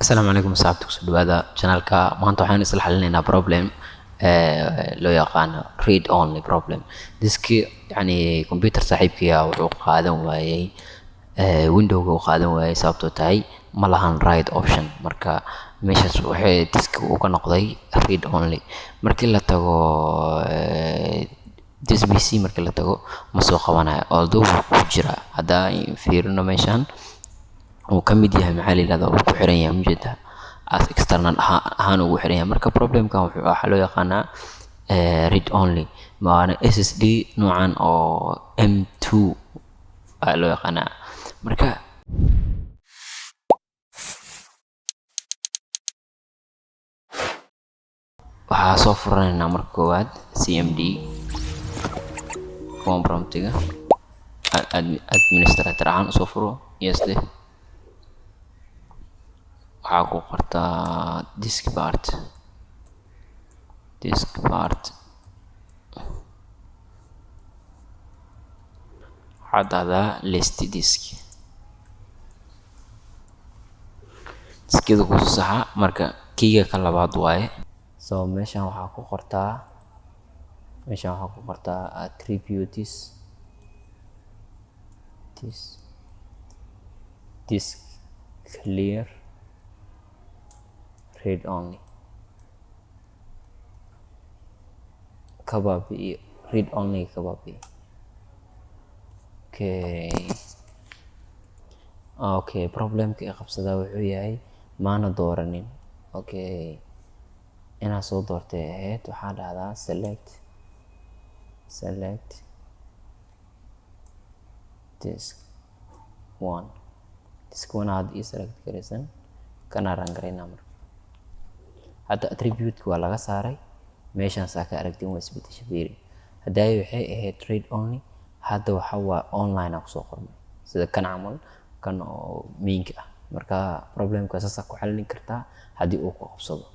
Asalaamu calaykum asxaabta, kusoo dhawaada channelka. Maanta waxaan isla xalinaynaa problem loo yaqaano read only problem. Diski yani computer saaxiibkaya wuxuu qaadan waayey, windowga uu qaadan waayey, sababtoo tahay ma lahan write option. Marka meeshaas waxay diski uu ka noqday read only. Markii la tago this PC, markii la tago ma soo qabanayo, although wuu ku jiraa. Haddaa fiirino meeshan uu ka mid yahay, maxaa la yidhahdaa, uu ku xiran yahay, mujeedaa, as external ahaan ugu xiran yahay. Marka problemkan wuxuu waxaa loo yaqaanaa read only, waana SSD noocan oo M2 ayaa loo yaqaanaa. Marka waxaa soo furanaynaa marka koowaad CMD, command promptiga administrator ahaan usoo furo, yes deh. Waxaa ku qortaa disk part, disk part. Waxaad dhahdaa list disk, diskiyada kusoo saxa. Marka keyga ka labaad waaye. So meeshan waxaa ku qortaa, meeshan waxaa ku qortaa attributes this disk clear read only, ka baabi'iyo read only, ka baabi'iyo. Okay, problemka i qabsadaa wuxuu yahay maana dooranin. Okay, inaad soo doortay ahayd. Waxaa dhahdaa select disk one, disk one hadda ii select garaysan, kana run garaynaa. Marka hadda attribute-ka waa laga saaray meeshaan, saa ka aragtiin waa isbedesha. Fiiri, hadaayo waxay ahayd read only, hadda waxa waa online aa kusoo qormay, sida kan camal, kan oo mainka ah. Marka problemka saasaa ku xalin kartaa haddii uu ku qabsado.